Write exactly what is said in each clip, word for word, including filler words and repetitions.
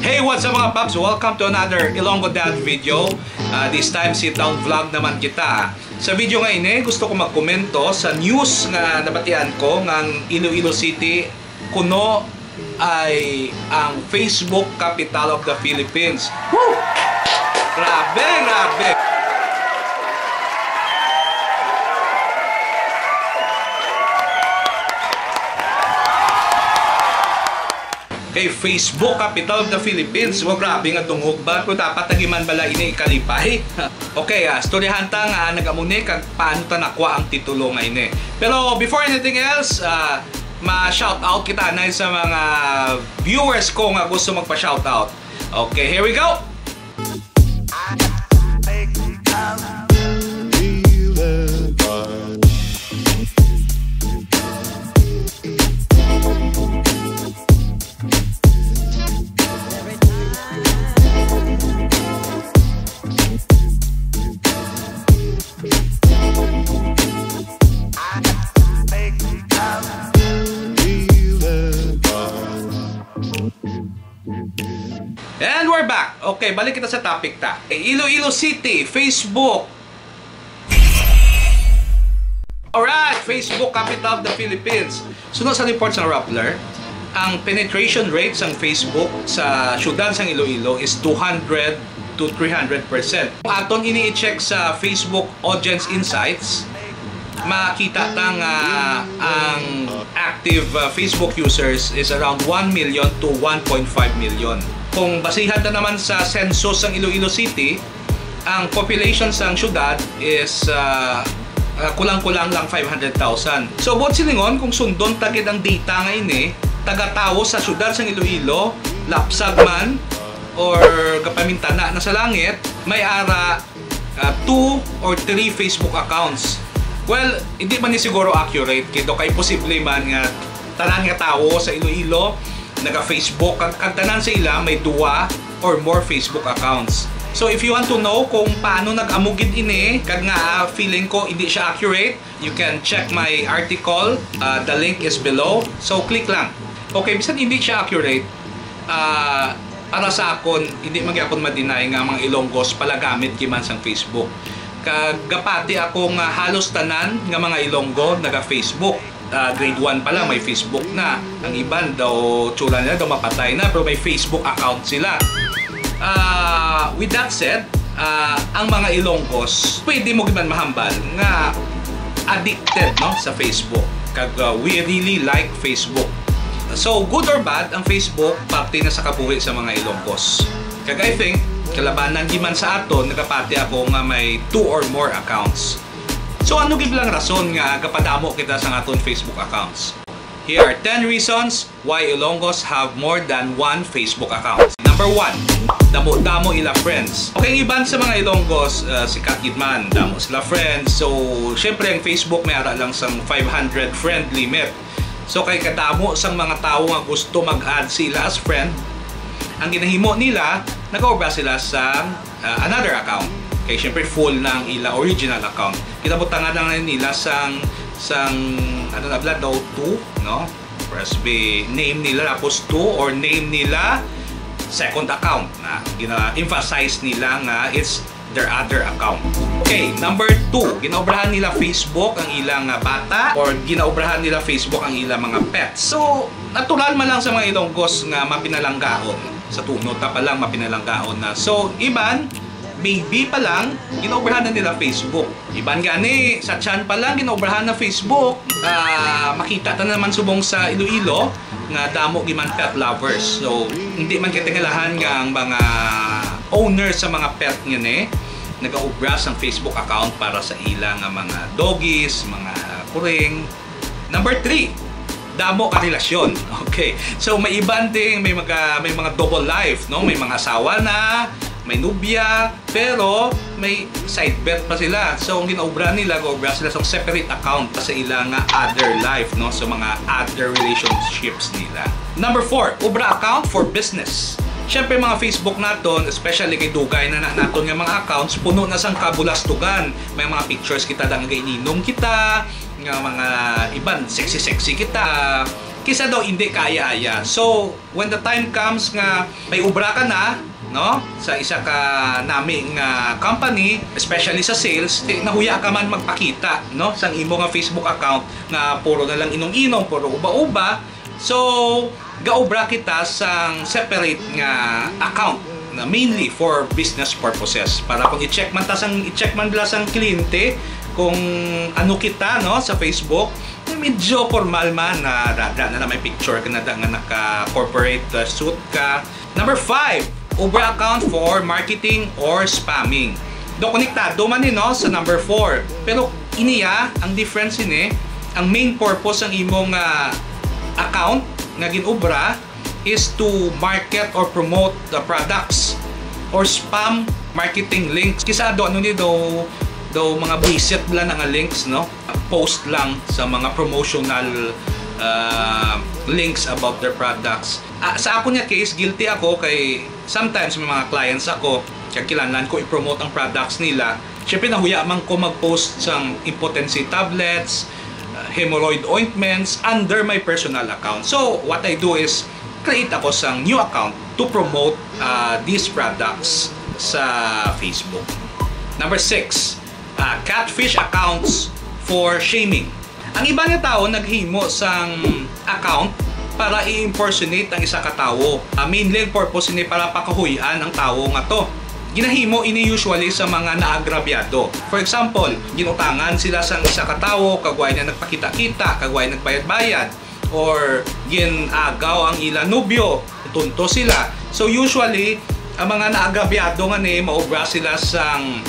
Hey, what's up, mga paps? Welcome to another Ilonggo Dad video. Ah, this time, sit down vlog naman kita. Sa video nga ini, gusto ko magkomento sa news nga nabatian ko nga ang Iloilo City kuno ay ang Facebook capital of the Philippines. Woo! Grabe, grabe. Kay Facebook capital of the Philippines, wa, grabe nga dungog ba? Pero dapat tagiman bala ini ikalipay. Okay, ah, storyahan ta nga nag-amo ni kag paano ta nakuha ang titulo nga ini. Pero before anything else, ah, ma-shout out kita na sa mga viewers ko nga gusto magpa-shout out. Okay, here we go. And we're back. Okay, balik kita sa topic ta. Iloilo City, Facebook. Alright, Facebook capital of the Philippines. Suno sa report sa Rappler, ang penetration rate sang Facebook sa siyudad sang Iloilo is two hundred to three hundred percent. Kung aton ini i-check sa Facebook Audience Insights, makita ta nga ang active, uh, Facebook users is around one million to one point five million. Kung basihan ta naman sa census sang Iloilo City, ang population sang syudad is, uh, uh, kulang-kulang lang five hundred thousand. So, buot silingon, kung sundon ta gid ang data nga ini, taga-tawo sa syudad sang Iloilo, lapsag man or kapamintana na sa langit, may ara, ah, two or three Facebook accounts. Well, hindi man ni siguro accurate kay daw kay posible man nga tanan nga tawo sa Iloilo naga-Facebook, kag, kag tanan sa ila may duwa or more Facebook accounts. So if you want to know kung paano nag-amo gid ini, kag nga, ah, feeling ko hindi siya accurate, you can check my article. Uh, the link is below. So, click lang. Okay, bisan hindi siya accurate, uh, para sa akon, hindi man akon ma-deny nga mga Ilonggos palagamit giman sang Facebook. Kag gapati ako nga halos tanan nga mga Ilonggo naga-Facebook. Uh, grade one pa lang, may Facebook na. Ang iban daw, tsura nila daw mapatay na, pero may Facebook account sila. Uh, with that said, ah, ang mga Ilonggos, pwede mo gid man mahambal nga addicted, no, sa Facebook. Kag, ah, we really like Facebook. So, good or bad, ang Facebook parte na sa kabuhi sa mga Ilonggos. Kag I think, kalabanan gid man sa aton, nagapati ako nga may two or more accounts. So, ano gid lang rason nga gapadamo kita sa aton Facebook accounts? Here are ten reasons why Ilonggos have more than one Facebook account. Number one, damo-damo ila friends. Okay, iban sa mga Ilonggos, uh, sikat gid man, damo sila friends. So, syempre, ang Facebook may ara lang sang five hundred friend limit. So, kay kadamo sang mga tawo nga gusto mag-add sila as friend, ang ginahimo nila, nag-obra sila sang, uh, another account. Kay syempre, full na ang ila original account. Kinabutangan lang nila sang, sang, ano na bala, daw two, no? First be name nila, tapos two, or name nila second account na gina-emphasize nila nga it's their other account. Okay, number two, ginaobrahan nila Facebook ang ilang, ah, bata, or ginaobrahan nila Facebook ang ilang mga pets. So, natural man lang sa mga Ilonggos nga mapinalanggaon sa tunot ta pa lang mapinalanggaon na. So, iban, baby pa lang, ginaobrahan na nila Facebook. Iban gani, sa tiyan pa lang, ginaobrahan na Facebook. Ah, makita ta naman subong sa Iloilo nga damo gid man pet lovers. So, hindi man katingalahan nga ang mga owners sa mga pet nga ni nagaobra sang Facebook account para sa ila nga mga doggies, mga kuring. Number three, damo ka relasyon. Okay. So, may iban ding, may mga, may mga double life, no? May mga asawa na, may nobya, pero may side bet pa sila. So, ang ginaobra nila, gaobra sila sa separate account sa ila nga other life, no? So, mga other relationships nila. Number four, obra account for business. Siyempre, mga Facebook naton, especially kay dugay na, na naton nga mga accounts, puno na sang kabulastugan. May mga pictures kita da nga gainom kita, nga mga iban, sexy-sexy kita, Kisa daw hindi kaaya-aya. So, when the time comes nga may obra ka na, no, sa isa ka nami nga company, especially sa sales, ti-, nahuya ka man magpakita, no, sang imo nga Facebook account nga puro na lang inom-inom, puro uba-uba. So, gaobra kita sang separate nga account na mainly for business purposes. Para kung i-check man ta sang, i-check man bala sang kliyente kung ano kita, no, sa Facebook, medyo formal man, na da, da na may picture ka na da nga naka-corporate, uh, suit ka. Number five, obra account for marketing or spamming. Do konektado man ni, no, sa number four. Pero iniya, ang difference ini, ang main purpose sang imong, ah, account nga ginobra is to market or promote the products or spam marketing links. Kisa do, ano ni do, do mga buwisit bala na nga links, no? Post lang sa mga promotional, ah, links about their products. Ah, sa ako nga case, guilty ako kay sometimes may mga clients ako, kag kinahanglan ko i-promote ang products nila. Siyempre, nahuya man ko mag-post sang impotency tablets, uh, hemorrhoid ointments under my personal account. So, what I do is create ako sang new account to promote, uh, these products sa Facebook. Number six, uh, catfish accounts for shaming. Ang iban nga tawo naghimo sang account para i-impersonate ang isa ka tawo. Ah, mainly ang purpose ini para pakahuy-an ang tawo nga to. Ginahimo ini usually sa mga naagrabyado. For example, ginutangan sila sang isa ka tawo kag way na nagpakita-kita, kag way nagbayad-bayad, or gin-agaw ang ila nobyo, tunto sila. So usually, ang mga naagrabyado nga ni maobra sila sang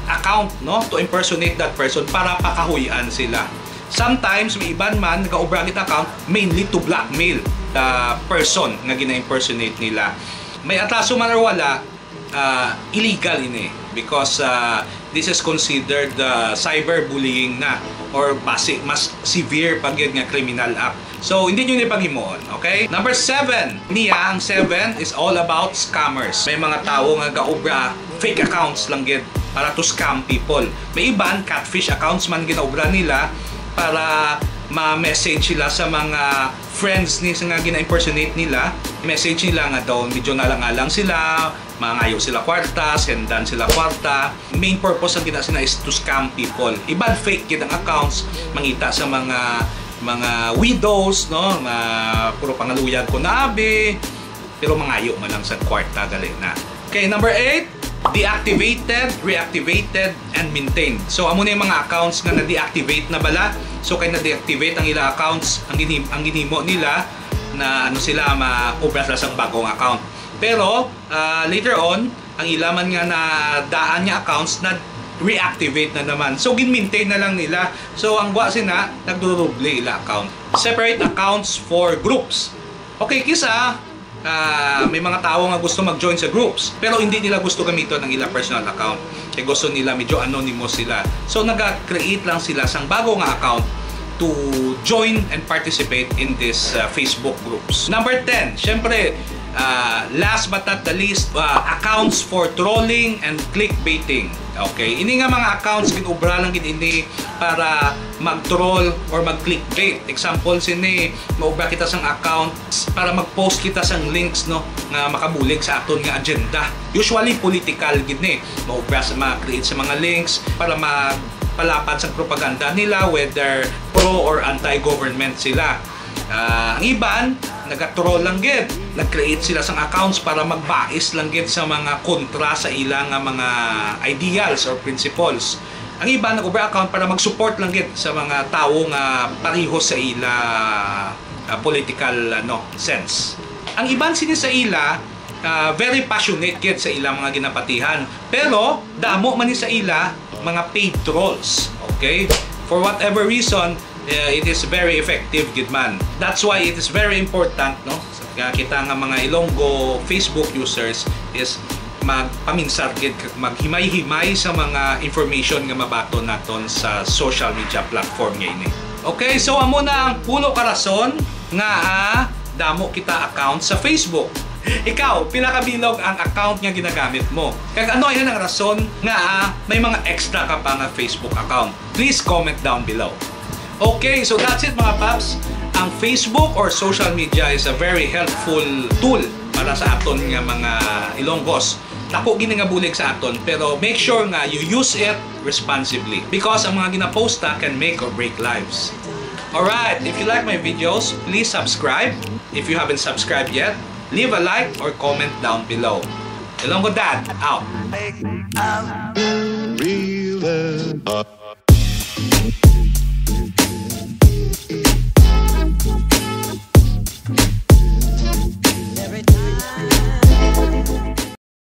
account, no, to impersonate that person para pakahuy-an sila. Sometimes, may iban man nagaobra gid account mainly to blackmail the person nga gina-impersonate nila. May atraso man or wala, ah, illegal ini because, ah, this is considered, ah, cyberbullying na, or basi mas severe pa gyud nga criminal act. So, hindi nyo ni paghimuon, okay? Number seven. Niya, ang seven is all about scammers. May mga tawo nga gaobra, fake accounts lang gid para to scam people. May iban, catfish accounts man ginaobra nila para ma-message sila sa mga friends ni sa nga gina-impersonate nila. Message nila nga daw medyo nalang-alang sila, mangayo sila kwarta, sendan sila kwarta. Main purpose ang gina sila is to scam people. Iban fake gid ang accounts, mangita sa mga, mga widows, no, nga puro pangaluyag ko na abi, pero mangayo man lang sa kwarta, gali na. Okay, number eight, deactivated, reactivated, and maintained. So, amo na yung mga accounts nga na-deactivate na bala. So, kay na-deactivate ang ila accounts, ang, ginim- ang ginhimo nila na ano sila, ma-obra sila sa bagong account. Pero, ah, later on, ang ila man nga nadaan nga accounts na reactivate na naman. So, gin-maintain na lang nila. So, ang gwa sina, nagduruble ila account. Separate accounts for groups. Okay, kisa, ah, may mga tawo nga gusto mag-join sa groups, pero hindi nila gusto gamiton ang ila personal account. Kay gusto nila medyo anonymous sila. So, naga-create lang sila sang bago nga account to join and participate in this, uh, Facebook groups. Number ten, syempre, uh, last but not the least, uh, accounts for trolling and clickbaiting. Okay, ini nga mga accounts, gin-obra lang gid ini para mag-troll or mag-clickbait. Example sini, maobra kita sang account para mag-post kita sang links, no, nga makabulig sa aton nga agenda. Usually political gid ni. Maobra sa, ma-create sa mga links para magpalapad sa propaganda nila, whether pro or anti-government sila. Ah, ang iban, naga-troll lang gid. Nag-create sila sang accounts para magbais lang gid sa mga kontra sa ila nga mga ideals or principles. Ang iban nag-obra account para mag-support lang gid sa mga tawo nga pareho sa ila, ah, political, ano, sense. Ang iban sini sa ila, ah, very passionate gid sa ilang mga ginapatihan. Pero damo man ni sa ila mga paid trolls. Okay? For whatever reason, eh, it is very effective gid man. That's why it is very important, no? Nga kita nga mga Ilonggo Facebook users is magpaminsar gid, kag maghimay-himay sa mga information nga mabaton naton sa social media platform nga ini. Okay, so amo na ang pulo ka rason nga, ah, damo kita account sa Facebook. Ikaw, pila ka bilog ang account nga ginagamit mo? Kag ano yan ang rason nga, ah, may mga extra ka pa nga Facebook account? Please comment down below. Okay, so that's it, mga paps. Ang Facebook or social media is a very helpful tool para sa aton nga mga Ilonggos. Dako gini nga bulig sa aton, pero make sure nga you use it responsibly because ang mga ginaposta can make or break lives. Alright, if you like my videos, please subscribe. If you haven't subscribed yet, leave a like or comment down below. Ilonggo Dad, out. Real